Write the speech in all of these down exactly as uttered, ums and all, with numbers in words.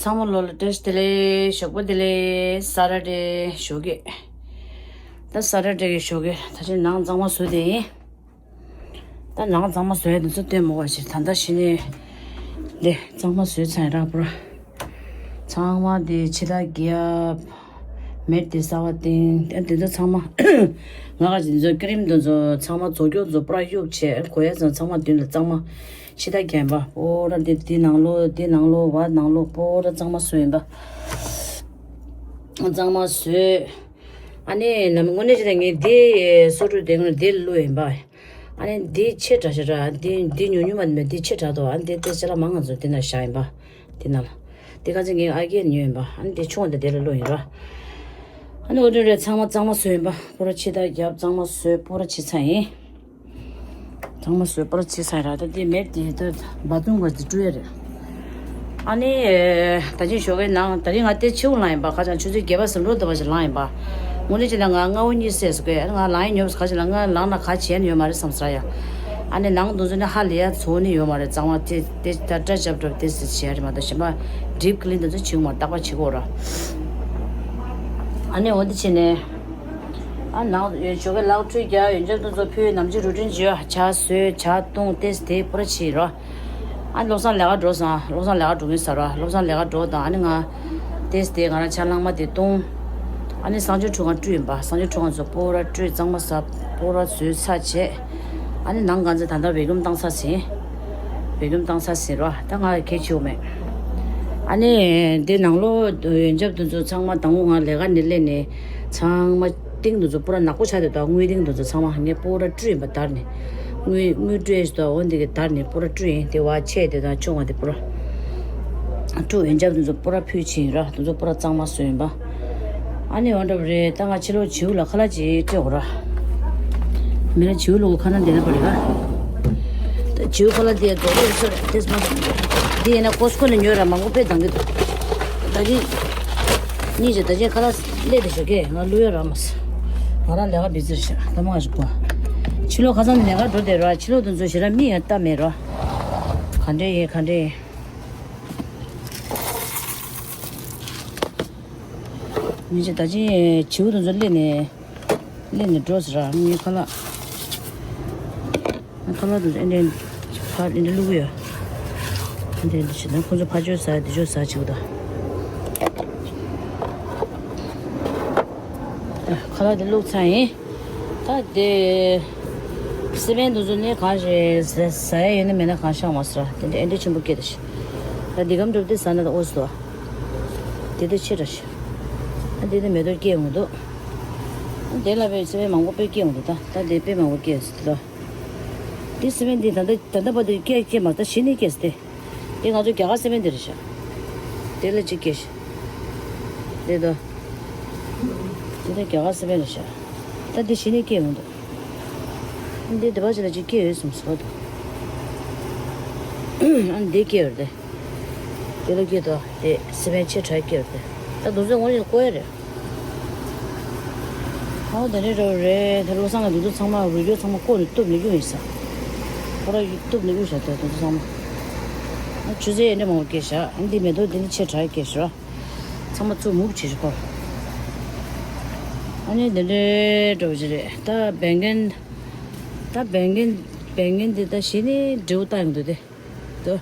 ཚང་མ་ལོ་ལ་བཀྲ་ཤིས་བདེ་ལེགས། ཞོགས་པ་བདེ་ལེགས། ས་ཊར་ཌེ་ཞོགས་ཀས། ད་ས་ཊར་ཌེ་གི་ཞོགས་ཀས། ད་ཅི་ནང་གཙང་མ་བཟོས་ཏེ་ཡིན། ད་ནང་གཙང་མ་བཟོས་ཡ་དེ་ཚོ་སྟོན་མོ་བ་ཞིག་ད་ལྟ་ཞི་ནས་འདི་གཙང་མ་བཟོས་ཚར་ཡིན་ར་པུ་ར། ཚང་མ་དེ་ཕྱི་ཐག་རྒྱབ། མེད་དེ་གསར་བ་བཏིང་། ཨ་དེ་ཚོ་ཚང་མ་ང་ག་ཅི་དེ་ཚོ་ཀི་རིམ་དེ་ཚོ་ཚང་མ་བཙོག་སྐྱོག་ཚོ་པུ་ར་གཡུག་བྱས། གོ་ཡ་ཚང་ཚང་མ་མདུན་ལ་གཙང་མ་ཕྱི་ཐག་རྒྱབ་པ། པོ་ར་དེ་དེ་ནང་ལོགས་དེ་ནང་ལོགས་བ་ནང་ལོགས་པོ་ར་གཙང་མ་བཟོས་ཡིན་པ། གཙང་མ་བཟོས། ཨ་ནི་ནམ་དངོས་གནས་བྱས་ན་ངས་འདི་སོ་འཁྲུད་དེ་ངས་འདི་བླུགས་ཡིན་པ། ཨ་ནི་འདི་ཆེ་དྲགས་ཤག་ར། འདི་འདི་ཉུང་ཉུང་མ་ནི་མེད། འདི་ཆེ་དྲགས་འདུག་ཨ་ནི་འདི་དེ་ཅ་ལག་མང་ང་ཚོ་འདི་ན་བཞག་ཡིན་པ། འདི་ན་ལ། འདི་ཁ་ཚ་ངས་ཨ་ཀེ་ཉོས་ཡིན་པ། ཨ་ནི་འདི་ཆུང་བ་འདི་དེ་ལ་བླུགས་ཡིན་ར། ཨ་ནི་འོ་འདྲ་རེད། ཚང་མ་གཙང་མ་བཟོས་ཡིན་པ། པོ་ར་ཕྱི་ཐག་རྒྱབ། གཙང་མ་བཟོས། པོ་ར་ཕྱི་ཚ་ཡིན། གཙང་མ་བཟོས་པར་བྱས་ཚར་ར། ད་དེ་མེད་དེ་ད་བ་དུང་བ་དེ་བཀྲུ་ཡ་རེད། ཨ་ནི་ད་ཅི་ཞོགས་ཀའི་ནང་ད་རིང་ང་དེ་ཕྱིའུ་ལངས་ཡིན་པ། ཁ་ཅང་ཆུ་ཚོད་བརྒྱད་པ་ཟིན་འགྲོ་འདུག་པ་ཞིག་ལངས་ཡིན་པ། དངོས་གནས་བྱས་ན་ང་སྔ་བོ་གཉིད་སད་སོང་གི། ང་ལངས་ཡིན་ཉོབ་ཁ་ཅིག་ལ་ང་ལངས་ན་ག་བྱས་ནས་ཡོད་མ་རེད་བསམ་ས་ཡ། ཨ་ནི་ནང་དུ་ཚོ་ནི་ཧ་ལས་ཡ་ཚོ་ནི་ཡོད་མ་རེད། གཙང་མ་དེ་དེ་ད་སྐྲ་རྒྱབ་གྲབས་དེ་ཟེར་བྱས་རེད་མ་གཏོགས་གཞན་པ་ཌིབ་ཀི་ལིན་དེ་ཚོ་བྱེད་དགོས་མ་རེད། རྟག་པར་བྱེད་དགོས་ར། ཨ་ནི་འོ་འདི་བྱས་ནས། ཨ་ནང་ཞོགས་ཀས་ལག་འཁྲུད་རྒྱག་ཡོན་ཆབ་དེ་ཚོ་ཕུལ། ནམ་ཕྱེད་རུ་ཊིན་བྱོས། ཇ་བཟོས། ཇ་བཏུང་། ཏེས་དེ་པུ་ར་བྱེད་རོ། ཨ་བློ་བཟང་ལས་ཀ་འགྲོ་སོང་། བློ་བཟང་ལས་ཀ་འགྲོ་གིན་ཟེར་རོ། བློ་བཟང་ལས་ཀ་འགྲོ་དང་ཨ་ནི་ང་ཏེས་དེ་ང་རང་ཇ་ལངས་མ་དེ་བཏུང་། ཨ་ནི་གསང་སྤྱོད་ཁྲུས་ཁང་བཀྲུས་ཡིན་པ། གསང་སྤྱོད་ཁྲུས་ཁང་ཚོ་པུ་ར་བཀྲུས། གཙང་མ་ཟ། པུ་ར་བཟོས་ཚར་བྱས། ཨ་ནི་ནང་གང་ཚེ་ད་ལྟ་བེ་ཀུམ་བཏང་ཚར་ཟིན། བེ་ཀུམ་བཏང་ཚར་ཟིན་རོ། ད་ང་གལ་ཆེ་བོ་མེད། ཨ་ནི་འདི་ནང་ལོ་ཡོན་ཆབ་དེ་ཚོ་ཚང་མ་དང་པོ་ང་ལས་ཀ་ནས་སླེབས་ནས་ཚང་མ་ཏིང་དེ་ཚོ་པུ་ར་ནག་པོ་ཆགས་དེ་དང་། དངུལ་ཏིང་དེ་ཚོ་ཚང་མ་ངས་པུ་ར་བཀྲུས་ཡིན་པ་དར་ནས། དངུལ་དངུལ་སྤྲོད་ཡས་དང་འོ་འདི་གི་དར་ནས་པུ་ར་བཀྲུས་ཡིན། དེ་བ་ཆེ་དེ་དང་ཆུང་བ་དེ་པུ་ར་བཀྲུས། ཡོན་ཆབ་དེ་ཚོ་པུ་ར་ཕུད་ཕྱིན་ཡིན་ར། དེ་ཚོ་པུ་ར་གཙང་མ་བཟོས་ཡིན་པ། ཨ་ནི་འོ་འདྲ་བ་རེད། ད་ང་ཕྱི་ལོགས་བྱིའུ་ལ་ཁ་ལག་ཅིག་སྤྲད་དགོས་ར། མི་ལ་བྱིའུ་ལོག་ཁ་ན་འདི་ལ་བ་རེད་ག། ད་བྱིའུ་ཁ་ལག་འདི་རྡོག་རྡོག་ཤོར་རེད། དེ་སྨ་རེད། འདི་ཡིན་ན་ཀོ་སི་ཀོ་ནས་ཉོས་ར། མང་པོ་དཔེ་འདང་གི་འདུག་ད་གིན་གཉིས་ཀྱི་ད་གིན་ཁ་ལག་སླེབས་དེ་ཞོགས་ཀས་ང་བླུག་ཡ་རག་མ་སོང་། ང་རང་ལས་ཀ་བི་ཛི་རེད་ཤག་ད་མ་ཞིག་གོ། ཕྱི་ལོགས་ཁ་སང་ནས་ལས་ཀ་འགྲོ་བསྡད་ར། ཕྱི་ལོགས་དེ་ཚོ་ཞེ་དྲག་མི་ཡང་ལྟ་མེད་ར། ག་འདྲས་ཡིན་ག་འདྲས་ཡིན། མི་ཚེ་ད་ཅི་བྱིའུ་དེ་ཚོ་སླེབས་ནས་སླེབས་ནས་འགྲོ་ཟེར་ར། ངའི་ཁ་ལག་ཁ་ལག་དེ་ཚོ་ཨེ་འདྲས་ཕར་ཨེ་འདྲས་བླུག་གི་ཡོད། ཨེ་འདྲས་འདི་བྱེད་ན་ཁོ་ཚོ་ཕར་ཕྱོགས་ཟ་འདི་ཕྱོགས་ཟ་བྱེད་གི་འདུག་ཁ་ལག་དེ་བླུགས་ཚར་ཡིན། ད་དེ་སི་པན་དེ་ཚོ་ནས་གང་ཞིག་ཟ་ཟ་ཡ་ཡོད་ན་མེད་ན་གང་ཤ་མ་ཟ་ར། དེ་འདྲ་ཨེ་འདྲས་ཆེན་པོ་སྐྱེས་ད་ཤི། ད་འདི་གམ་འགྲུབ་དེ་ཟ་ན་ད་ཨོ་ཟི་དོ། དེ་དེ་ཆེ་དྲགས་ཤི། ཨ་དེ་དེ་མེ་ཏོག་སྐྱེས་འོང་འདུག་དེ་ལ་དཔེ་སི་པན་མང་པོ་དཔེ་སྐྱེས་འོང་འདུག་ད་ད་དེ་དཔེ་མང་པོ་སྐྱེས་ཟེར་དོ། དེ་སི་པན་འདི་ད་ལྟ་ད་ལྟ་བར་དུ་སྐྱེ་སྐྱེ་མ་ད་གཞི་ནས་སྐྱེས་ཏེ། དེ་ང་ཚོ་རྒྱ་གར་སི་པན་འདི་རེད་ཤག་དེ་ལ་གཅིག་སྐྱེས་ཤག་དེ་ད། དེ་ད་རྒྱ་གར་སི་པན་རེད་ཤག་ད་འདི་གཞི་ནས་སྐྱེ་མི་འདུག་འདི་དེ་བ་ཅི་ལ་གཅིག་སྐྱེ་ཡོད་བསམ་སོ་འདུག་ཨ་འདི་སྐྱེ་ཡོད་རེད་དེ། དེ་ལ་སྐྱེ་ད་དེ་སི་པན་ཆེ་དྲགས་སྐྱེ་ཡོད་རེད་དེ། ད་དུང་ཚོད་ངོ་ཉིད་བཀོད་ཡ་རེད། ཨོ་དེ་འདྲའི་འདྲ་བོ་རེད། ད་བློ་བཟང་ལ་འདི་ཚོ་ཚང་མ་རུས་རྒྱུ་ཚང་མ་བརྐོས་ནས་གཏུབ་ནས་གཡུག་ཡིན་ས། ཁོ་ར་གཏུབ་ནས་གཡུག་བཞག་དེ་དེ་ཚོ་ཚང་མ། ཨ་ཆུ་ཚོད་ཡས་འདྲ་མང་པོ་སྐྱེས་བཞག་ཨ་འདི་མེ་ཏོག་འདི་ནི་ཆེ་དྲགས་སྐྱེས་བཞག་ཚང་མ་ཚུར་མུབ་བྱེད་བཞག་ཁོ། ཨ་ནི་འདི་འདྲའི་འདྲ་བོ་ཞིག་རེད། ད་བེང་གན། ད་བེང་གན། བེང་གན་འདི་ད་གཞི་ནས་འབྲས་བུ་བཏང་ཡོང་འདུག་དེ། དོ།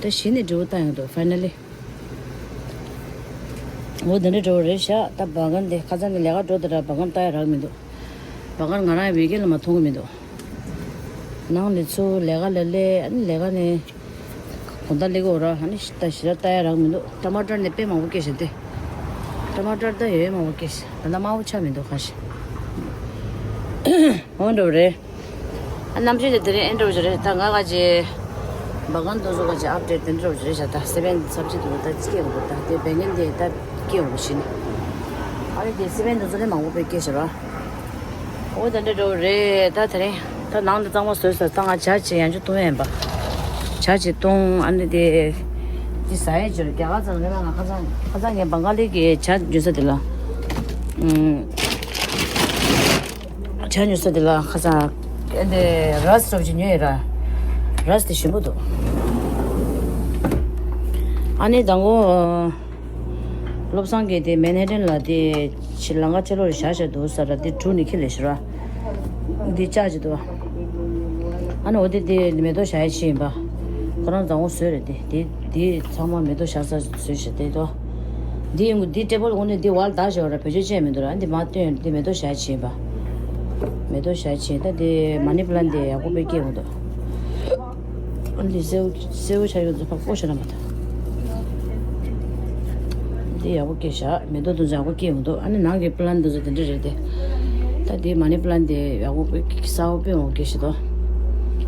ད་གཞི་ནས་འབྲས་བུ་བཏང་ཡོང་འདུག་ཕའི་ན་ལི། འོ་དེ་འདྲ་འདྲ་བོ་རེད་ཤག་ད་བ་གན་དེ་ཁ་སང་ནས་ལས་ཀ་འགྲོ་དེ་འདྲ་བ་གན་ལྟ་ཡ་རག་མི་འདུག་བ་གན་ང་རང་བི་ཀེན་ལ་མ་མཐོང་གི་མི་འདུག་ནང་ལས་ཚུར་ལས་ཀ་ལ་སླེབས། ཨ་ནི་ལས་ཀ་ནས་དགོང་དག་སླེབས་ཀྱི་ཡོད་ར། ཨ་ནི་ད་ཞེ་དྲག་ལྟ་ཡ་རག་མི་འདུག་ཊ་མ་ཊར་ནི་དཔེ་མང་པོ་སྐྱེས་ཤག་དེ། ཊ་མ་ཊར་ད་ཡོད་ཡོད་མང་པོ་སྐྱེས་ཤག་ད་ལྟ་དམར་པོ་ཆགས་མི་འདུག་ཁ་ཤས། འོ་འདྲ་བོ་རེད། ཨ་གནམ་གཤིས་དེ་དེ་རིང་ཨེ་འདྲ་བོ་ཞིག་རེད། ད་ང་ག་ཅི་བ་གན་དེ་ཚོ་ག་ཅི་ཨབ་ཌེཊ་དེ་འདྲ་བོ་ཞིག་རེད་ཤག་ད་སི་པན་ཚབས་ཆེ་དེ་ཚོ་ད་སྐྱེ་འོང་གི། ད་དེ་བེང་གན་དེ་ད་སྐྱེ་འོང་གི་ཤི་ནི། ཨ་རེ་དེ་སི་པན་དེ་ཚོ་ནི་མང་པོ་དཔེ་སྐྱེས་ཤག་ར། འོ་དེ་འདྲ་འདྲ་བོ་རེད། ད་དེ་རིང་ད་ནང་དུ་གཙང་མ་བཟོས་ས། ད་ང་ཇ་ཅིག་ཡང་ཅིག་བཏུང་ཡ་ཡིན་པ། ཇ་ཅིག་བཏུང་། ཨ་ནི་དེ་དེ་ཟ་ཡ་ཅིག་རྒྱ་གར་ཚང་རེད་པ། ང་ཁ་སང་ཁ་སང་ངས་བང་ག་ལི་གི་ཇ་ཉོ་ས་དེ་ལ། ཨུམ། ཇ་ཉོ་ས་དེ་ལ་ཁ་སང་ཨེ་འདི་རས་རོབ་ཅིག་ཉོས་ཡོད་ར། རས་དེ་ཞིམ་པོ་འདུག་ཨ་ ཨ་ནི་དང་པོ་བློ་བཟང་གིས་དེ་མན་ཧེ་ཏན་ལ་དེ་ཕྱི་ལམ་ཁ་ཕྱི་ལོགས་ལ་བཞག་བཞག་འདུག་ས་ར། དེ་དྲུག་ནས་ཁྱེར་ལས་ཤི་ར། འདི་ལྕགས་ཀྱི་འདུག་ཨ་ནི་འོ་དེ་དེ་མེ་ཏོག་བཞག་ཡ་ཕྱིན་ཡིན་པ། ཁོ་རང་བཟང་བོ་བཟོས་རེད། དེ་དེ་དེ་ཚང་མ་མེ་ཏོག་བཞག་ས་བཟོས་ཤག་དེ་དོ། འདི་ཡིན་འདི་ཊེ་བལ་འོ་ནི་འདི་བལ་བདག་བཞག་ར། བེད་སྤྱོད་བྱས་མི་འདུག་ར། འདི་མ་སྟོན། འདི་མེ་ཏོག་བཞག་ཡ་ཕྱིན་ཡིན་པ། མེ་ཏོག་བཞག་ཡ་ཕྱིན། ད་དེ་མ་ནི་པ་ལན་དེ་ཡག་པོ་དཔེ་སྐྱེ་འོང་འདུག་ཨ་འདི་སེའུ་སེའུ་ཆ་ཡོད་ཚོ་ཕག་པོ་ཤ་ན་མ་ཐག་འདི་ཡག་པོ་སྐྱེས་ཤག་མེ་ཏོག་དུ་ཡག་པོ་སྐྱེས་འོང་འདུག་ཨ་ནི་ནང་གི་པ་ལན་དུ་ཚོ་དེ་འདྲ་རེད་དེ། ད་འདི་མ་ནི་པ་ལན་དེ་ཡག་པོ་དཔེ་གསར་པ་དཔེ་འོང་སྐྱེས་ཤག་དོ།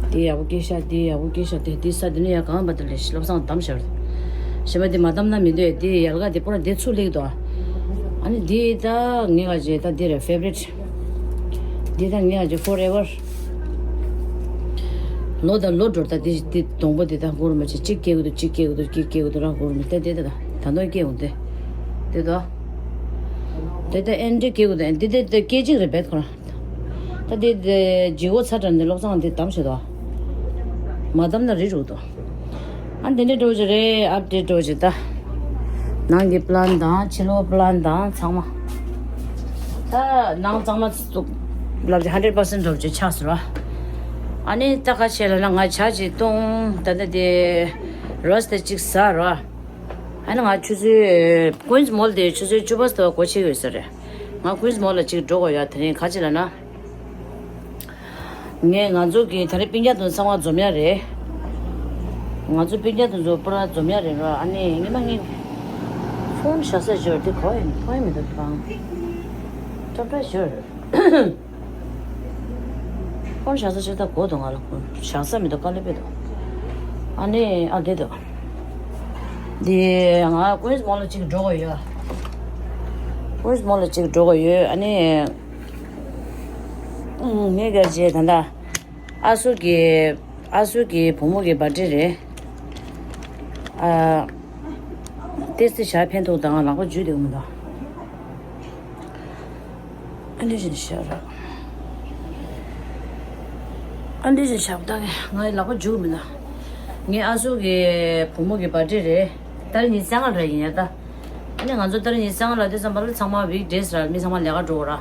འདི་ཡག་པོ་སྐྱེས་ཤག་འདི་ཡག་པོ་སྐྱེས་ཤག་དེ་འདི་ས་དེ་ནི་ཡ་གང་པ་དེ་ལས་བློ་བཟང་བསྡམས་ཤག་གཞན་པ་འདི་མ་བསྡམས་ན་མི་འདོད། འདི་ཡལ་ག་དེ་པོ་ར་འདི་ཚུར་སླེགས་དོ། ཨ་ནི་འདི་ད་ངས་ག་བྱེད། ད་འདི་རེད་ཕེ་བ་རི་ཊི། འདི་ད་ངས་ཨ་ཅེ་ཕོར་ཨེ་ཝར། ལོ་དང་ལོ་འགྲོ། ད་འདི་འདི་སྡོང་པོ་འདི་ད་འགུར་མ་བྱེད། གཅིག་སྐྱེ་གི་འདུག་གཅིག་སྐྱེ་གི་འདུག་གཅིག་སྐྱེ་གི་འདུག་ར་འགུར་མ་བྱེད། དེ་དེ་ད་ད་དུང་སྐྱེ་འོང་དེ། དེ་ད་དེ་ད་ཨེན་འདྲེ་སྐྱེ་གི་འདུག་འདི་དེ་ད་སྐྱེ་གཅིག་རེད་བེད་ཁོ་རང་། ད་དེ་དེ་ལྗིད་ཁོག་ཚ་དྲགས་འདི་བློ་བཟང་འདི་བསྡམས་བྱེད་དོ། མ་བསྡམས་ན་རི་རུག་དོ། ཨ་འདི་འདྲ་འགྲོ་གི་རེད། ཨབ་ཌེཊ་འགྲོ་གི་ད། ནང་གི་པ་ལན་དང་ཕྱི་ལོགས་པ་ལན་དང་ཚང་མ། ད་ནང་གཙང་མ་ཚུགས་ལབ་ཀྱི་ཧན་ཌེཌ་པར་སེན་ཊི་འགྲོ་གི་ཆགས་སོང་ར། ཨ་ནི་ད་ག་བྱེད་ལབ་ན་ང་ཇ་ཅིག་བཏུང་། ད་ལྟ་དེ་རོ་སི་ཊི་ཅིག་ཟ་ར། ཨ་ནི་ང་ཆུ་ཚོད་ཀུན་སི་མོལ་དེ་ཆུ་ཚོད་བཅུ་པ་ཙམ་སྒོ་ཕྱེ་གི་ཡོད་ས་རེད། ང་ཀུན་སི་མོལ་ལ་ཅིག་འགྲོ་དགོས་ཡ། དེ་རིང་ག་ཅི་ལབ་ན། ངས་ང་ཚོ་གི་ད་རེས་སྤུན་ཀྱག་དེ་ཚོ་ཚང་མ་འཛོམས་ཡ་རེད། ང་ཚོ་སྤུན་ཀྱག་དེ་ཚོ་པུ་ར་འཛོམས་ཡ་རེད་ར། ཨ་ནི་ངས་མ་ངས་ཕོན་བཞག་ས་འབྱོར་དེ་གོ་ཡིན་ཕོན་མི་འདུག་གང་ཁྲབ་ཁྲབ་འབྱོར། ཕོན་བཞག་ས་ཆེ་ད་གོ་འདུག་ང་ལ་ཕོན་བཞག་ས་མི་འདུག་དཀའ་ལས་དཔེ་འདུག་ཨ་ནི་ཨ་བདེ་འདུག་འདི་ང་ཀུན་སི་མོལ་ལ་གཅིག་འགྲོ་དགོས་ཡོད། ཀུན་སི་མོལ་ལ་གཅིག་འགྲོ་དགོས་ཡོད། ཨ་ནི། ངས་ག་རེ་བྱས། ད་ལྟ་ཨ་སུ་གི་ཨ་སུ་གི་བུ་མོ་གི་བར་ཐི་ཌེ་རེད། ཨ། ཏེ་སི་ཞག་ཕན་ཐོགས་དང་ལག་པ་འཇུས་དེ་མི་འདུག་ཨ་འདྲ་ཞིག་ཤར་ར། ཨ་འདྲ་ཞིག་ཤར་ད་ངས་ངའི་ལག་པ་འཇུས་མི་འདུག་ངའི་ཨ་སུ་གི་བུ་མོ་གི་བར་ཐི་ཌེ་རེད། ཏ་རིག་ཉི་ཤུ་རྩ་ལྔ་རེད་ཡིན་ཡ་ད། ཨ་ནི་ང་ཚོ་ཏ་རིག་ཉི་ཤུ་རྩ་ལྔ་ལ་དུས་ཙམ་པ་ལ་ཚང་མ་ཝིག་ཌེ་སི་ར། མི་ཚང་མ་ལས་ཀ་འགྲོ་གི་ར།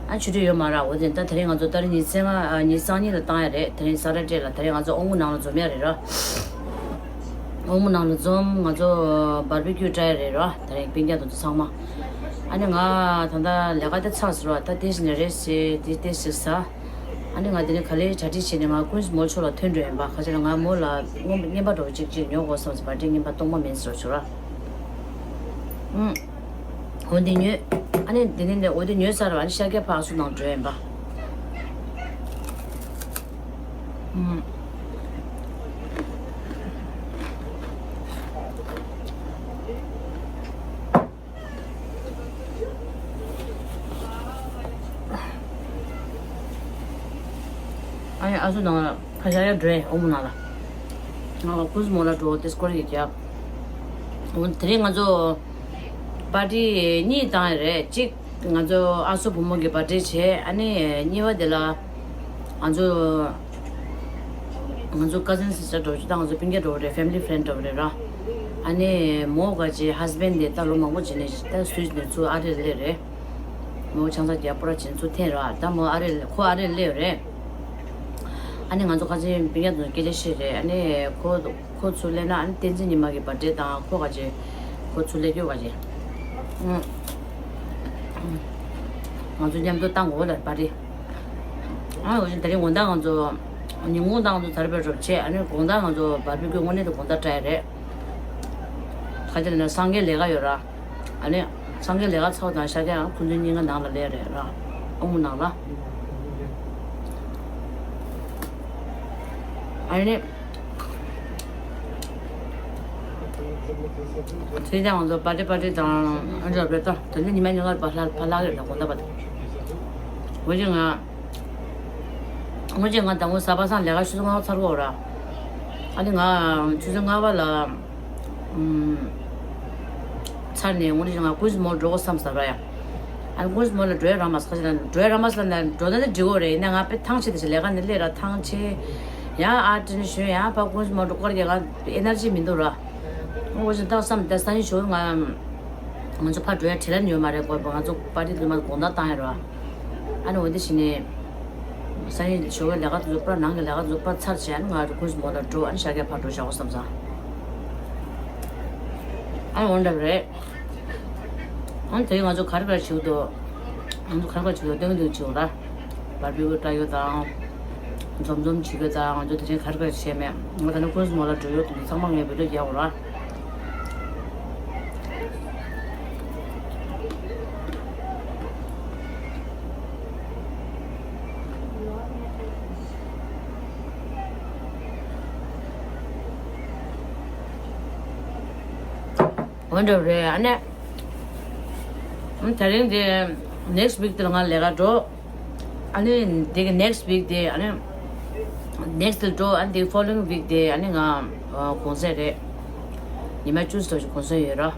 ཨ་ཆུ་ཚོད་ཡོད་མ་ར། འོ་དེ་ད་དེ་རིང་ང་ཚོ་ཏ་རིག་ཉི་ཤུ་རྩ་ལྔ་ཨ་ཉི་ཤུ་རྩ་གཉིས་ལ་བཏང་ཡ་རེད། དེ་རིང་ས་ཊར་ཌེ་ལ། དེ་རིང་ང་ཚོ་ཨོ་མོ་ནང་ལ་འཛོམས་ཡ་རེད་ར། ཨོ་མོ་ནང་ལ་འཛོམས། ང་ཚོ་བར་བི་ཀྱུ་ཊའི་ཡ་རེད་ར། དེ་རིང་སྤུན་ཀྱག་དེ་ཚོ་ཚང་མ། ཨ་ནི་ང་ད་ལྟ་ལས་ཀ་དེ་ཚར་སོང་ར། ད་དེ་བཞིན་རེད་ཟེར་དེ་དེ་ཟིག་ཟ། ཨ་ནི་ང་དེ་ནས་ག་ལེར་གྲ་སྒྲིག་བྱས་ནས་ང་ཀུན་སི་མོལ་ཕྱོགས་ལ་ཐོན་འགྲོ་ཡིན་པ། ག་ཅི་ལ་ང་མོ་ལ་རྔོན་པ་རྔན་པ་འདྲ་བོ་གཅིག་གཅིག་ཉོ་དགོས་བསམ་སོང་། བར་ཐི་ཌེ་རྔན་པ་སྟོང་པ་མིན་ཟེར་བ་བྱུང་ར། ཨུམ། འོ་དེ་ཉོས། ཨ་ནི་དེ་ནས་འོ་དེ་ཉོས་ཚར་བ། ཨ་ནི་ཤར་རྒྱག་ཕར་ཨ་སུ་ནང་འགྲོ་ཡིན་པ། ཨུམ། ཨ་ནི་ཨ་སུ་ནང་ལ་ཁ་ཤགས་ཡར་འགྲོ་ཡས། ཨོ་མོ་ནང་ལ། ང་ལ་ཀུན་སི་མོལ་ལ་འགྲོ་དེ་སྐོར་གྱི་རྒྱབ། འོ་དེ་རིང་ང་ཚོ་པར་ཊི་གཉིས་བཏང་ཡས་རེད། གཅིག་ང་ཚོ་ཨ་སུ་བུ་མོ་གི་བར་ཐི་ཌེ་བྱས། ཨ་ནི་གཉིས་པ་དེ་ལ་ང་ཚོ་ང་ཚོ་ཀ་ཟིན་སི་སི་ཊར་འདྲ་བོ་ཅིག་དང་ང་ཚོ་སྤུན་ཀྱག་འདྲ་བོ་རེད། ཕེ་མི་ལི་ཕེ་རེན་ཌི་འདྲ་བོ་རེད་ར། ཨ་ནི་མོ་ག་ཅི་ཧ་སི་བྷེན་ཌི་དེ་ད་ལོ་མང་པོ་བྱས་ནས་ད་སུད་ནས་ཚུར་ཨ་རིར་སླེབས་རེད། མོ་ཆང་ས་རྒྱག་པོ་ར་བྱས་ཚུར་འཐེན་ར། ད་མོ་ཨ་རིར་ཁོ་ཨ་རིར་སླེབས་རེད། ཨ་ནི་ང་ཚོ་ཁ་ཆེ་སྤུན་ཀྱག་ཚོ་སྐད་ཆ་བཤད་རེད། ཨ་ནི་ཁོ་ཁོ་ཚུར་སླེབས་ན་ཨ་ནི་བསྟན་འཛིན་ཉི་མ་གི་བར་ཐི་ཌེ་དང་ཁོ་ག་ཅི་ཁོ་ཚུར་སླེབས་རྒྱུ་ག་ཅི། ཨུ། ང་ཚོ་མཉམ་དུ་བཏང་དགོས་ལ་བར་ཐི་ཌེ། ཨ་འོ་ཅི་དེ་རིང་དགོང་དག་ང་ཚོ་ཉིན་གུང་དང་ང་ཚོ་དར་བའི་རོབ་བྱས། ཨ་ནི་དགོང་དག་ང་ཚོ་བར་བི་ཀྱུ་དངོས་གནས་དུ་དགོང་དག་བཀྲ་ཡ་རེད། ཁ་ཅིག་ལ་ནི་སངས་རྒྱས་ལས་ཀ་ཡོད་ར། ཨ་ནི་སངས་རྒྱས་ལས་ཀ་ཚར་བ་དང་ཤར་རྒྱག་ཡང་ཁོ་ཚོའི་སྙིང་ག་ནང་ལ་སླེབས་རེད་ར། ཨོ་མོ་ནང་ལ། ཨ་ནི། དེ་ཡང་ང་ཚོ་པར་ཊི་པར་ཊི་དང་ཨ་འདྲ་རེད་ད། དེ་ནས་ཉི་མ་ཉིན་ག་ཕར་ལྷག་ཕར་ལྷག་རེད་ད་དགོང་དག་པ་དང་། འོ་ཅི་ང་། འོ་ཅི་ང་དང་པོ་གཟའ་པ་སངས་ལས་ཀ་ཆུ་ཚོད་ལྔ་པ་ཚར་གོ་ར། ཨ་ནི་ང་ཆུ་ཚོད་ལྔ་པ་ལ། ཨུམ། ཚར་ནས་འོ་ཅི་ང་ཀུན་སི་མོལ་འགྲོ་དགོས་བསམ་ས་ར་ཡ། ཨ་ནི་ཀུན་སི་མོལ་ལ་འགྲོ་ཡ་རག་མ་སོང་། ཁ་ཅིག་ལ་འགྲོ་ཡ་རག་མ་སོང་ལབ་ན་འགྲོ་ན་ནི་འགྲིག་གོ་རེད། ཡིན་ན་ང་དཔེ་ཐང་ཆད་དེ་ལས་ཀ་ནས་སླེབས་ར་ཐང་ཆད། ཡང་ཨ་ཏི་ནི་ཞོན་ཡང་ཕར་ཀུན་སི་མོལ་འགྲོ་སྐོར་རྒྱག་ག་ཨེ་ནར་ཇི་མི་འདུག་ར། ཨོ་ཅི་ད་བསམ་ད་སང་ཉིན་ཞོགས་ང་ང་ཚོ་ཕར་འགྲོ་ཡ་བྲེལ་ལ་ཉོས་མ་རེད། དགོས་པ་ང་ཚོ་པར་ཊི་དུ་མ་དགོང་དག་བཏང་ཡ་རེད་བ། ཨ་ནི་འོ་འདི་བྱས་ནས་སང་ཉིན་ཞོགས་ཀས་ལས་ཀ་དུ་ཚོ་པར་ནང་གི་ལས་ཀ་དུ་ཚོ་པར་ཚར་བྱས། ཨ་ནི་ང་རུ་ཀུན་སྨོན་ལ་འགྲོ། ཨ་ནི་ཤར་རྒྱག་ཕར་འགྲོ་བཞག་གོ་བསམ་སོང་། ཨ་ནི་འོ་འདྲ་རེད། ཨ་ནི་དེ་ང་ཚོ་ག་རེ་ག་རེ་བྱེད་འདུག་ང་ཚོ་ག་རེ་ག་རེ་བྱེད་འདུག་སྟོན་གྱི་འདུག་བྱེད་འོ་ར། བར་བི་ཀུ་བཀྲ་ཡོད་དང་། འཛོམས་འཛོམས་བྱེད་དགོས་དང་། ང་ཚོ་དེ་རིང་ག་རེ་ག་རེ་བྱས་མེད། ང་ད་ནི་ཀུན་སྨོན་ལ་འགྲོ་ཡོད་དུ་ཚང་མ་ངས་བི་ཌིའོ་རྒྱག་འོ་ར། འོ་འདྲ་རེད། ཨ་ནི་ཨ་ད་རིང་དེ་next week དེ་ལ་ང་ལས་ཀ་འགྲོ། ཨ་ནི་དེ་གི་next week དེ་ཨ་ནི་next དེ་འགྲོ། ཨ་ནི་དེ་following week དེ་ཨ་ནི་ང་གུང་སེང་རེད། ཉི་མ་བཅུ་ཙམ་ཞིག་གུང་སེང་ཡོད་ར།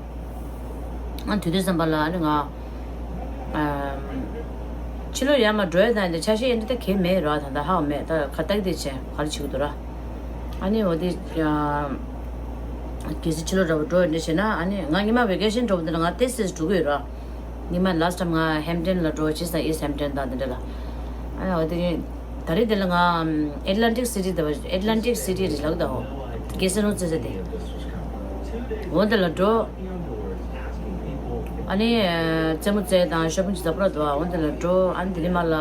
ཨ་དུས་དུས་ཙམ་པ་ལ་ཨ་ནི་ང་ཕྱི་ལོགས་ཡར་མར་འགྲོ་ཡ་དང་དེ་ཆ་ཤས་ཡིན་ད་གལ་མེད་ར། ད་ད་ཧ་གོ་མེད། ད་ཁ་བརྡ་དེ་བྱས་ག་རེ་བྱེད་ཀྱི་འདུག་ར། ཨ་ནི་འོ་དེ་གལ་སྲིད་ཕྱི་ལོགས་འདྲ་བོ་འགྲོ་ཡོད་འདྲ་བྱས་ན། ཨ་ནི་ང་ཉི་མ་vacation འགྲོ་བ་འདི་ལ་ང་ཏོག་ཙམ་འགྲོ་གི་ཡོད་ར། ཉི་མ་last time ང་Hampton ལ་འགྲོ། ཕྱི་ས་East Hampton དང་དེ་འདྲ་ལ། ཨ་ནི་འོ་དེ་ད་རེས་དེ་ལ་ང་Atlantic City དེ་Atlantic City རེད་ལབ་ད་འོ། གེ་སར་རྫོང་རྩེ་ས་དེ། འོ་དེ་ལ་འགྲོ། ཨ་ནི་རྩེད་མོ་རྩེ་དང་shopping ཅིག་ད་པུ་ར་འདུག་འོ་དེ་ལ་འགྲོ། ཨ་ནི་དེ་ནས་མར་ལ་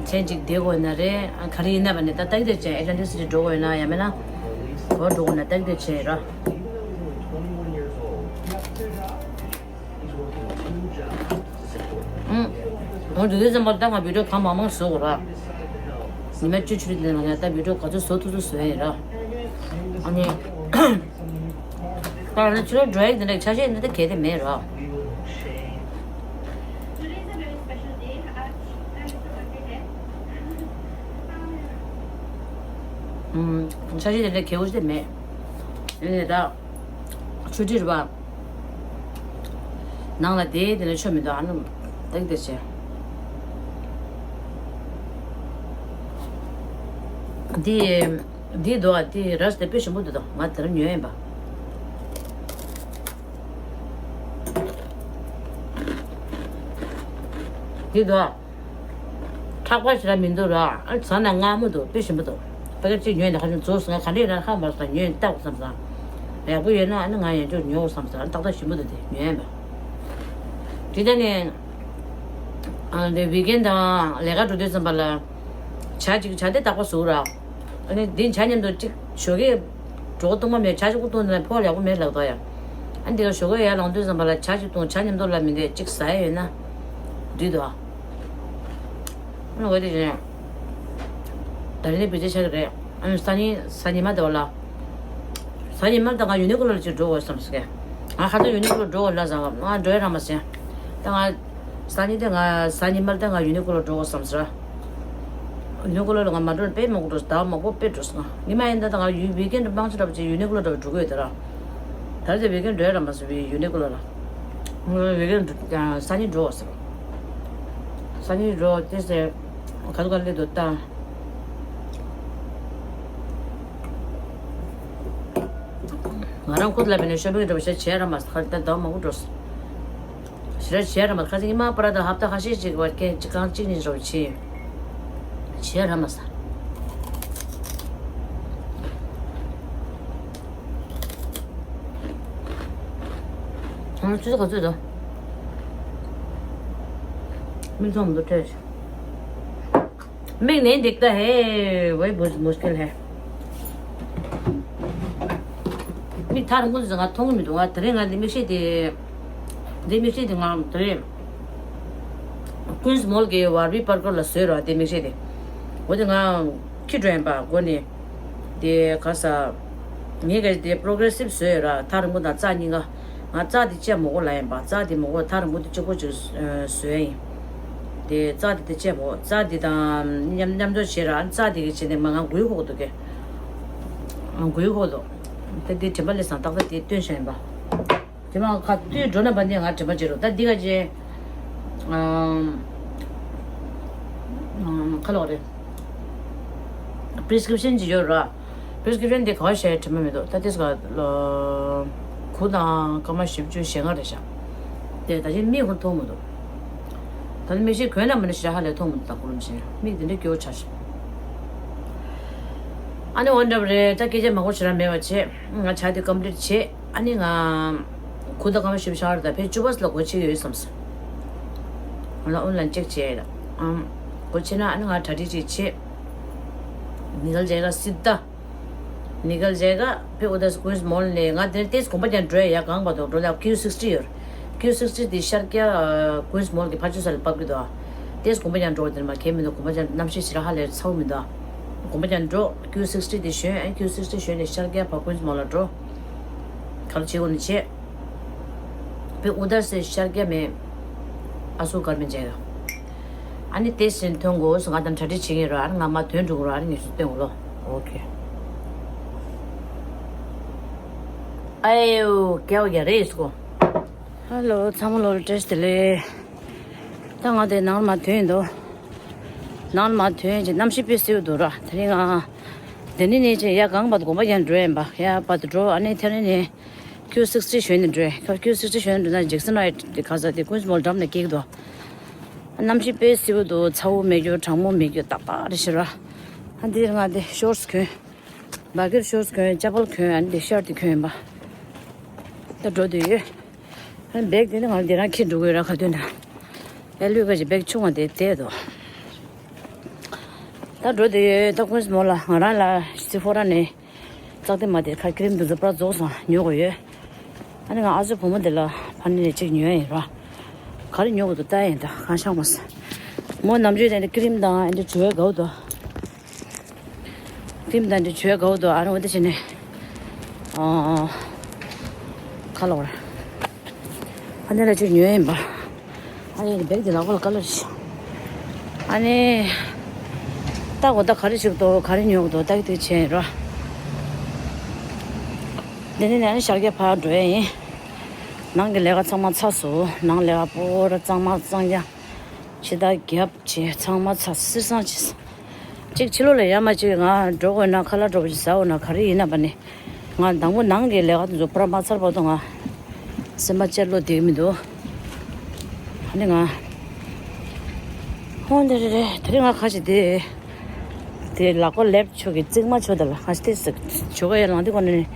མཚན་གཅིག་བསྡད་དགོས་ན་རེད། ཨ་ག་རེ་ཡིན་ན་བ་ནི་ད་ཏག་ཏག་བྱས། Atlantic City འགྲོ་དགོས་ན་ཡང་མིན་ན་གོ་འགྲོ་དགོས་ན་ཏག་ཏག་བྱས་ར། ཨང་། འོ་དེ་དུས་ཙམ་པར་ད་ང་བི་ཌིའོ་གང་མང་མང་བཟོ་དགོས་ར། ཉི་མ་བཅུ་བཅུ་རེ་དེ་ནང་ལ་ད་བི་ཌིའོ་ག་ཚོད་བཟོ་ཐུབ་ཚོད་བཟོ་ཡ་ཡིན་ར། ཨ་ནི། ད་ང་ཚོ་འགྲོ་ཡག་འདི་འདྲ་ཆ་ཤས་འདི་འདྲ་གལ་ཏེ་མེད་རོ། ཨུམ། ཆ་ཤས་འདི་འདྲ་གལ་པོ་ཞིག་མེད། ཡིན་ནའི་ད་ཆུ་ཁྲིར་བ། ནང་ལ་དེ་དེ་ལ་ཆོ་མི་འདུག་ཨ་ནི་ཏག་ཏག་བྱས། འདི། འདི་འདུག་ཨ། འདི་རས་དེ་དཔེ་ཞིམ་པོ་འདུག་དོ། ང་དེ་རིང་ཉོས་ཡིན་པ། འདི་འདུག་ཨ། ཁྲག་པ་ཞེ་དྲག་མི་འདུག་ར། ཨ་ཟ་ན་མངར་མོ་འདུག་དཔེ་ཞིམ་པོ་འདུག་པ་ཀེ་ཊི་གཅིག་ཉོས་ནས་ཁ་ཤས་བཟོས་སོང་། ང་ག་འདྲས་ཡིན་ན་ཧ་མ་སོང་། ཉོས་ནས་བལྟ་དགོས་བསམ་སོང་། ཡག་པོ་ཡོད་ན་ཨ་ནི་ང་ཡང་ཅིག་ཉོ་དགོས་བསམ་སོང་། ཏག་ཏག་ཞིམ་པོ་འདུག་དེ་ཉོས་ཡིན་པ། དེ་ད་ནི། ཨ་འདི་ཝིག་ཨེན་དང་ལས་ཀ་འགྲོ་དུས་ཙམ་པ་ལ། ཇ་གཅིག་ཇ་དེ་དག་པ་བཟོ་ར། ཨ་ནི་འདི་ཇ་མཉམ་དུ་གཅིག་ཞོགས་ཀས་གྲོགས་བཏུང་མ་མེད། ཇ་གཅིག་པུ་བཏུང་ནས་ཕོག་ཡག་པོ་མེད་ལབ་དོ་ཡ། ཨ་འདི་ལ་ཞོགས་ཀས་ཡར་ལངས་དུས་ཙམ་པ་ལ་ཇ་གཅིག་བཏུང་། ཇ་མཉམ་དུ་ལ་མི་འདི་གཅིག་ཟ་ཡ་ཡོད་ན། འདུས་དོ། ཨ་ནི་འོ་དེ་རེད། ད་རེས་ནས་བེད་སྤྱོད་བྱ་གི་རེད། ཨ་ནི་སང་ཉིན་གཟའ་ཉི་མ་དེ་བ་ལ། གཟའ་ཉི་མ་ད་ང་ཡུ་ནི་ཀོ་ལོ་ལ་ཅིག་འགྲོ་དགོས་བསམ་སོང་། ང་ཁ་སང་ཡུ་ནི་ཀོ་ལོ་འགྲོ་དགོས་ལབ་ཙང་ང་འགྲོ་ཡ་རག་མ་སོང་། ད་ང་གཟའ་ཉི་དེ་ང་གཟའ་ཉི་མ་ད་ང་ཡུ་ནི་ཀོ་ལོ་འགྲོ་དགོས་བསམ་སོང་། ཡུ་ནི་ཀོ་ལོ་ལ་ང་མ་འགྲོ་ན་དཔེ་མང་པོ་འགྲོ་སོང་། ཟླ་བ་མང་པོ་དཔེ་འགྲོ་སོང་། ང་ཉི་མ་ཡིན་ད་ད་ང་ཡུ་ཝིག་ཨེན་དུ་མང་ཆེ་འདྲ་པོ་ཅིག་ཡུ་ནི་ཀོ་ལོ་འདྲ་པོ་འགྲོ་གི་ཡོད་དེ་ར། ད་རེས་ཝིག་ཨེན་འགྲོ་ཡ་རག་མ་སོང་བི་ཡུ་ནི་ཀོ་ལོ་ལ། ཝིག་ཨེན་གཟའ་ཉི་འགྲོ་དགོས་སོང་། གཟའ་ཉི་འགྲོ་དེ་ཟེར་ག་ཚོད་ག་ལེ་འདུག་ད། ང་རང་ཁུར་ལ་བས་ནས་ཤོ་པིང་འགྲོ་བ་ཞེ་བྱས་ར་མ་ཁ་ད་ཟླ་བ་མང་པོ་འགྲོ་སོང་། ཞེ་དྲག་བྱས་ར་མ་ཁ་སང་ཉི་མ་པ་ར་ད་ཧབ་ཏ་ཁ་ཤས་ཅིག་བར་ཁྱེད་ཅིག་གང་གཅིག་གཉིས་འགྲོ་བྱས་བྱས་ར་མ་ས། ང་ཚོ་ག་ཚོད་དོ། མིག་མཐོང་མི་འདུག་སྤྲད། مِک نہیں دکھتا ہے، وہی بہت مشکل ہے. མིག་ཐག་རིང་པོ་ཟིག་ང་མཐོང་གི་མི་འདུག་ང་དེ་རིང་ང་འདི་མིག་ཤེལ་དེ། འདི་མིག་ཤེལ་དེ་ང་དེ་རིང་ཀུན་སི་མོལ་གྱི་ཝར་བི་པར་ཀར་ལ་བཟོས་རོགས་འདི་མིག་ཤེལ་དེ། འོ་དེ་ང་ཁྱི་འགྲོ་ཡིན་པ་སྒོ་ནས། དེ་ག་ས། ངས་ག་དེ་པྲོ་གྲེ་སིབ་བཟོས་ཡོད་ར། ཐག་རིང་པོ་དང་རྩ་གཉིས་ཀ་ང་རྩ་དེ་བཅད་མོ་གོ་ལ་ཡིན་པ། རྩ་དེ་མོ་གོ་ཐག་རིང་པོ་དེ་གཅིག་པོ་གཅིག་བཟོས་ཡིན། དེ་རྩ་དེ་དེ་བཅད་མོ་རྩ་དེ་དང་མཉམ་མཉམ་འཇོག་བྱས་ར། རྩ་དེ་གི་བྱས་ནས་མ་ང་འགུལ་ཁོག་འདུག་གི་འགུལ་ཁོག་འདུག་ད་དེ་དྲན་པ་ལས་སང་ཏག་ཏག་དེ་སྟོན་བྱས་ཡིན་པ། དེ་མ་ཁ་དུས་འགྲོ་ན་བ་འདི་ང་དྲན་པ་བྱེད་རོགས། ད་འདི་ག་ཅེ་ཁ་ལོག་རེད། པྲི་སི་ཀི་རིབ་ཤན་ཅིག་ཡོད་ར། པྲེ་སི་ཀི་རི་པི་ཤན་དེ་ག་བ་བཤད་དྲན་པ་མི་འདུག་ད་དེ་སྐབས་ལ་དགུ་དང་སྐར་མ་བཞི་བཅུ་ཞེ་ལྔ་རེད་ཤག་དེ་ད་ཅི་མིག་ཧོན་མཐོང་མི་འདུག་ད་ནི་མིག་ཤེལ་གོན་ན་མ་ནི་ཞེ་དྲག་ཧ་ལས་མཐོང་མི་འདུག་ད་ཁུ་རུམ་ཞེ་མིག་དེ་འདྲ་སྐྱོ་བོ་ཆགས་ཤག་ཨ་ནི་འོ་འདྲ་རེད། ད་སྐད་ཆ་མང་པོ་ཞེ་དྲག་མེད་པ་བྱས། ང་བྱ་དེ་ཀམ་པི་ལིཊ་བྱས། ཨ་ནི་ང་དགུ་དང་སྐར་མ་བཞི་བཅུ་ཞེ་ལྔ་རེད། ད་ཕལ་ཆེར་བཅུ་པ་ཙམ་ལ་སྒོ་ཕྱེ་གི་ཡོད་བསམ་སོང་། ང་ཨོན་ལན་ཅེག་བྱས་ཡོད། ཨམ། སྒོ་ཕྱེ་ན་ཨ་ནི་ང་གྲ་སྒྲིག་ཅིག་བྱས། ནི་གལ་ཇའེ་ག་སི་ད། ནི་གལ་ཇའེ་ག་ཕེ་ཨུ་དར་ཀུན་སི་མོལ་ནས་ང་དེར་ཏེས་གོམ་པ་རྒྱག་འགྲོ་ཡ། གང་བར་དུ་འགྲོ་ན་ཀིའུ་སིག་སི་ཡོད། ཀིའུ་སིག་སི་དེ་ཤར་རྒྱག་ཀུན་སི་མོལ་གྱི་ཕར་ཕྱོགས་ས་ལ་ཕབ་ཀྱི་འདུག་ཏེས་གོམ་པ་རྒྱག་འགྲོ་དེར་མ་ཁེལ་མི་འདུག་གོམ་པ་རྒྱག་གནམ་གཤིས་ཞེ་དྲག་ཧ་ལས་ཚ་བོ་མི་འདུག་གོམ་པ་རྒྱག་འགྲོ། ཀིའུ་སིག་སི་དེ་ཞོན། ཨ་ཀིའུ་སིག་སི་ཞོན་ནས་ཤར་རྒྱག་ཕར་ཀུན་སི་མོལ་ལ་འགྲོ། ག་རེ་བྱེད་དགོས་ནི་བྱེད། ཕེ་ཨུ་དར་སེ་ཤར་རྒྱག་མེད། ཨ་སུ་གར་མེད་ཇའེ་ག་ཨ་ནི་ཏེས་ཟིན་ཐོན་དགོས། ང་དང་གྲ་སྒྲིག་བྱེད་ཀྱི་རོགས། ཨ་ནི་ང་མ་ཐོན་འགྲོ་གི་རོགས། ཨ་ནི་ངེད་ཚོ་སྟོན་གོ་ལོ། ཨོ་ཁེ། ཨའི་ཡོ་ཀེའོ་ཡ་རེས་ཀོ། ཧ་ལོ་ཚང་མ་ལོ་བཀྲ་ཤིས་བདེ་ལེགས། ད་ང་དེ་ནང་ལ་མ་ཐོན་ཡིན་དོ། ནང་ལ་མ་ཐོན་ཅིག་གནམ་གཤིས་དཔེ་སེའུ་འདུག་ར། དེ་རིང་ང་དེ་ནི་ནས་ཅིག་ཡ་གང་བར་དུ་གོམ་པ་ཡང་འགྲོ་ཡིན་པ། ཡ་བར་དུ་འགྲོ། ཨ་ནི་དེ་རིང་ནས་ཀིའུ་སིག་སི་ཞོན་ནས་འགྲོ་ཡ། ཁ་ཀིའུ་སིག་སི་ཞོན་ནས་འགྲོ་ན་ཇེག་སན་ཧའེཊ་དེ་ག་ས་དེ་ཀུན་སི་མོལ་འགྲམ་ནས་སྐྱེལ་གི་འདུག་གནམ་གཤིས་དཔེ་སེའུ་འདུག་ཚ་བོ་མེད་རྒྱུ་གྲང་མོ་མེད་རྒྱུ་ཏག་ཏག་རེད་ཤི་ར། ཨ་འདིར་ང་དེ་ཤོར་སི་གོན། བ་ཀིར་ཤོར་སི་གོན། ཅ་པལ་གོན། ཨ་ནི་དེ་ཤར་དེ་གོན་ཡིན་པ། ད་འགྲོ་དུས་ཡོད། ཨ་ནི་བེག་དེ་ནི་ང་དེ་རང་འཁྱེར་འགྲོ་གི་ཡོད་ར། ག་དུས་ན་ཨེ་ལུས་ཀ་ཅིག་བེག་ཆུང་བ་དེ་བསྡད་འདུག་ད་འགྲོ་དུས་ཡོད། ད་ཀུན་སི་མོལ་ལ་ང་རང་ལ་སི་ཕོ་ར་ནས་ཙག་དེ་མ་དེ་ཁ་ཀི་རིམ་དུ་འཛུགས་པ་རྫོགས་སོང་། ཉོ་དགོས་ཡོད། ཨ་ནི་ང་ཨ་ཅོ་བུ་མོ་དེ་ལ་ཕ་ནི་ནས་གཅིག་ཉོ་ཡ་ཡིན་ར། ག་རེ་ཉོ་དགོས་འདུག་ལྟ་ཡ་ཡིན། ད་གང་ཤང་མ་སོང་། མོ་ནམ་རྒྱུན་དེ་འདྲ་ཀི་རིམ་དང་ཨ་འདྲ་བྱུ་བའི་དགའ་བོ་འདུག་ཀི་རིམ་དང་འདྲ་བྱུ་བའི་དགའ་བོ་འདུག་ཨ་ནི་འོ་དེ་བྱས་ནས་ཨ་ཁ་ལོ་ར། ཨ་ནི་ལ་གཅིག་ཉོ་ཡ་ཡིན་པ། ཨ་ནི་བེག་དེ་ལག་པ་ལ་ཀ་ལར་ཞིག་ཨ་ནི་ལྟ་དགོས། ད་ག་རེ་བྱེད་དགོས་འདུག་ག་རེ་ཉོ་དགོས་འདུག་ལྟ་གི་ལྟ་གི་བྱས་ཡིན་ར། དེ་ནས་ནས་ཨ་ནི་ཤར་རྒྱག་ཕར་འགྲོ་ཡ་ཡིན། ནང་གི་ལས་ཀ་ཚང་མ་ཚར་སོང་། ནང་ལས་ཀ་པོ་ར་གཙང་མ་གཙང་རྐྱང་། ཕྱི་ཐག་རྒྱབ་བྱས་ཚང་མ་ཚར། སིར་སང་བྱས། གཅིག་ཕྱི་ལོགས་ལ་ཡར་མར་གཅིག་ང་འགྲོ་དགོས་ན། ཁ་ལག་འགྲོ་བ་ཅིག་ཟ་འོ་ན་ག་རེ་ཡིན་ན་བ་ནི། ང་དང་པོ་ནང་གི་ལས་ཀ་དེ་ཚོ་ཕུ་ར་མ་ཚར་བར་དུ་ང་སེམས་པ་ཅེར་ལོ་བསྡད་ཀྱི་མི་འདུག་ཨ་ནི་ང་ཧོན་དེ་རེ་རེ་དེ་རིང་ང་ཁ་ཞིག་དེ། དེ་ལག་པ་ལེབ་ཆོག་གི་གཙིགས་མ་ཆོག་དེ་ལ་ཁ་ཞིག་དེ་ཟུག་ཆོག་ག་ཡ་ལང་དེ་གོ་ནས་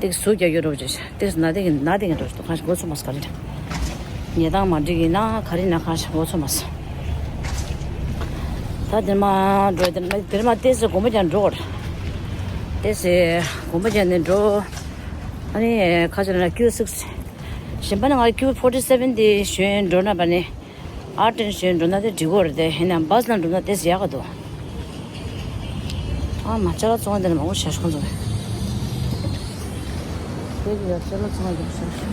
དེ་ཟུག་རྒྱག་རྒྱུ་འགྲོ་བྱ་དེ་ན་དེ་གི་ན་དེ་གི་འགྲོ་ཁ་ཞིག་མགོ་ཚོས་མ་སོང་ག་རེ་རེད། ཉལ་སྟངས་མ་འགྲིག་གི་ན་ག་རེ་ན་ཁ་ཞིག་མགོ་ཚོས་མ་སོང་། ད་དེ་མ་འགྲོ་དེ་མ་དེ་མ་དེ་ཟུག་གོམ་པ་ཀྱང་འགྲོ་གོ་དེ་ཟེ་གོམ་པ་ཀྱང་ནས་འགྲོ། ཨ་ནི་ཁ་ཞིག་ན་ཀིའུ་སིག་སི་གཞན་པ་ནི་ང་ཀིའུ་ཕོར་ཊི་སེ་ཝེན་དེ་ཞོན་འགྲོ་ན་བ་ནི། ཨར་ཊེན་ཞོན་འགྲོ་ན་དེ་འགྲིག་གོ་རེད་དེ། ཡིན་ན་བཱས་ལ་འགྲོ་ན་དེ་ཟེ་ཡག་ག་འདུག་ཨ་མ་ཅ་ལག་བཙོང་བ་དེ་ནི་མང་པོ་ཞེ་ཞིག་ཁོང་ཚོ་རེད། དེ་གི་ཡ་ཅ་ལག་བཙོང་བ་དེ་ཞེ་ཞིག་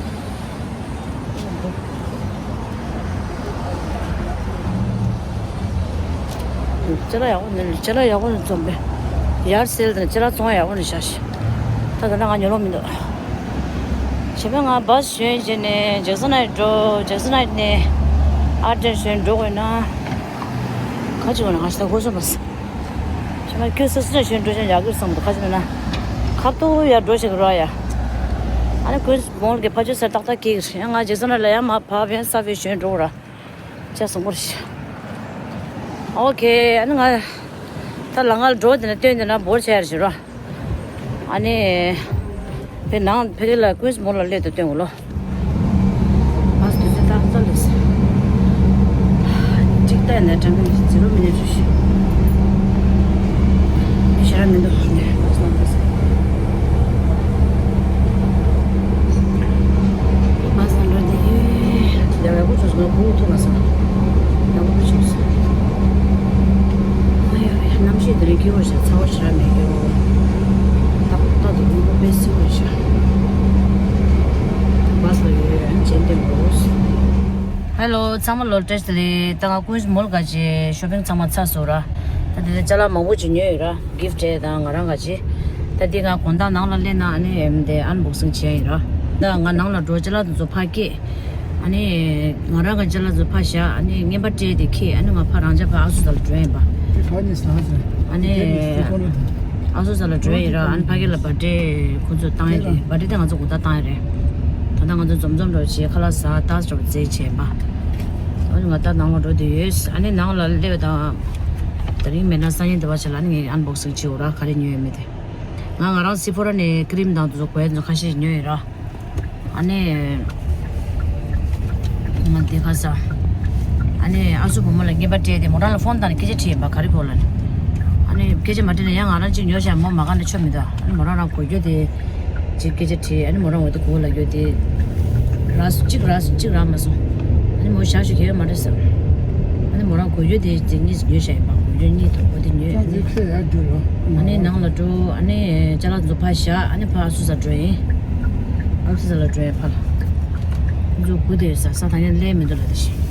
ཅ་ལག་ཡག་པོ་ནི་ཅ་ལག་ཡག་པོ་ནི་བཙོང་པས། ཡར་སེལ་དེ་ནི་ཅ་ལག་བཙོང་བ་ཡག་པོ་ནི་ཞེ་ཞིག་ད་ད་ལྟ་ང་ཉོ་ལོང་མི་འདུག་བྱས་པས་ང་བཱས་ཞོན་བྱས་ནས་ཇེག་སན་ཧའེཊ་འགྲོ། ཇེག་སན་ཧའེཊ་ནས་ཨར་ཊེན་ཞོན་འགྲོ་དགོས་ན། ཁ་ཅིག་འོ་ན་ང་ཞིག་ད་གོ་སོང་པ་སི། ཁྱེད་མ་ཁྱོད་སི་སི་ཞོན་འགྲོ་ཅན་ཡག་གི་བསམ་འདུག་ཁ་ཅིག་ན་ཁ་ཏོ་ཡར་འགྲོ་ཞིག་རོ་ཡ། ཨ་ནི་ཀུན་སི་མོལ་གི་ཕ་ཆོས་སར་ཏག་ཏག་སྐྱེས་ཀྱི་རེད། ང་ཇེག་སན་ཧའེཊ་ལ་ཡ་མ་ཕ་བན་ས་བའི་ཞོན་འགྲོ་ར། ཅག་སོང་པོ་རེད། ཨོ་ཁེ། ཨ་ནི་ང་ད་ལ་ང་ལ་འགྲོ་དེ་ན་སྟོན་དེ་ན་འབོར་ཆེ་ཡ་རེད་རོ། ཨ་ནི། ཕེ་ནང་ཕེ་ལ་ཀུན་སི་མོལ་ལ་སླེབས་དུ་སྟོན་གོ་ལོ། བཱས་དུས་ཚོད་ཏག་ཏག་སླེབས་སོང་། གཅིག་ལྟ་ཡིན་ན་དྲན་པ་ཟི་རོ་མི་ནེ་ཞུ་ཤི། མི་ཞེ་དྲག་མི་འདུག་ནས་བཱས་ལ་འགྲོ་སོང་། བཱས་ལ་འགྲོ་དེ་ཡོད། ཡག་པོ་བྱུང་སོང་། ང་སྒུག་ཐུབ་མ་སོང་། ཡག་པོ་བྱུང་སོང་། ཨ་ཡོ་གནམ་གཤིས་དེ་རིང་སྐྱིད་པོ་ཞིག་ཚ་བོ་ཞེ་དྲག་མེད་ཀྱོ། ཏག་ཏག་ཏུ་སྔོན་པོ་དཔེ་བསིལ་བོ་ཞིག་བཱས་ལ་ཡོད་ཡོད་ཅན་དེ་འགོ། ཧེ་ལོ། ཚང་མ་ལོ་བཀྲ་ཤིས་བདེ་ལེགས། ད་ང་ཀུན་སི་མོལ་ག་ཅེ་ཤོ་པིང་ཚང་མ་ཚར་སོང་ར། ད་དེ་ལ་ཅ་ལག་མང་པོ་ཅིག་ཉོས་ཡོད་ར། གིཕ་ཊི་དང་ང་རང་ག་ཅེ། ད་དེ་ང་དགོང་དག་ནང་ལ་སླེབས་ན་ཨ་ནི་ཨེམ་དེ་ཨན་བོག་སིང་བྱས་ཡིན་ར། ད་ང་ནང་ལ་འགྲོ་ཅ་ལག་དེ་ཚོ་ཕར་སྐྱེལ། ཨ་ནི་ང་རང་གི་ཅ་ལག་ཚོ་ཕར་བཞག་ཨ་ནི་རྔན་པ་སྤྲད་དེ་ཁྱེར། ཨ་ནི་ང་ཕར་རང་ཅག་ཕར་ཨ་སུ་ད་ལ་འགྲོ་ཡིན་པ། དེ་ག་ནས་ཟ་ཟེར། ཨ་ནི། དེ་ནས་སུ་ཁོ་ན་དང་། ཨ་སུ་ས་ལ་འགྲོ་ཡི་ར། ཨ་ནི་ཕ་གི་ལ་བར་ཌེ་ཁོ་ཚོས་བཏང་ཡི་རེད། བར་ཌེ་དེ་ང་ཚོ་གུ་ད་བཏང་ཡི་རེད། ད་ལྟ་ང་ཚོ་འཛོམས་འཛོམས་འགྲོ་བྱས་ཁ་ལག་ཟ་ད་འགྲོ་བ་རྩེད་བྱས་པ། ཨ་ནི་ང་ད་ནང་ལ་འགྲོ་བསྡད་ཡོད། ཨ་ནི་ནང་ལ་སླེབས་དང་། དེ་རིང་མེད་ན་སང་ཉིན་དེ་བ་བྱས་ལ་ཨ་ནི་ངས་ཨན་བོག་སིང་བྱེད་འོ་ར། ག་རེ་ཉོས་ཡོད་མེད་དེ། ང་ང་རང་སི་ཕོ་ར་ནས་ཀི་རིམ་དང་དེ་ཚོ་གོན་ཚོ་ཁ་ཤས་ཉོས་ཡོད་ར། ཨ་ནི། ང་དེ་ག་ས། ཨ་ནི་ཨ་སུ་བུ་མོ་ལ་རྔན་པ་སྤྲད་དེ་མོ་རང་ལ་ཕོན་བཏང་ནས་སྐད་ཆ་དྲིས་ཡིན་པ། ག་རེ་དགོས་ལབ་ནས། ཨ་ནི་སྐད་ཆ་མ་དྲིས་ན་ཡང་ང་རང་གཅིག་ཉོ་བཞག་མོ་མ་ག་ནས་ཆོ་མི་འདུག་ཨ་ནི་མོ་རང་རང་དགོས་རྒྱུ་དེ་གཅིག་སྐད་ཆ་དྲིས། ཨ་ནི་མོ་རང་འོ་དེ་དགོས་ལབ་རྒྱུ་དེ་རག་སོང་། གཅིག་རག་སོང་། གཅིག་རག་མ་སོང་། ཨ་ནི་མོ་བཞག་ཞུ་གལ་ཡོད་མ་རེད་ཟེར། ཨ་ནི་མོ་རང་དགོས་རྒྱུ་དེ་དེ་གཉིས་ཉོས་བཞག་ཡིན་པ། དགོས་རྒྱུ་གཉིས་དང་འོ་དེ་ཉོས། ད་དེ་ཁྱེད་ཡར་རྒྱུགས་རོགས། ཨ་ནི་ནང་ལ་འགྲོ། ཨ་ནི་ཅ་ལག་ཚོ་ཕར་བཞག་ཨ་ནི་ཕར་ཨ་སུ་ས་འགྲོ་ཡིན། ཨ་སུ་ས་ལ་འགྲོ་ཡིན་ཕར། ཁོ་ཚོ་སྒུག་བསྡད་ཡོད་ས། ས་ད་ནི་སླེབས་མི་འདུག་ལབ་དེ་བཞིན།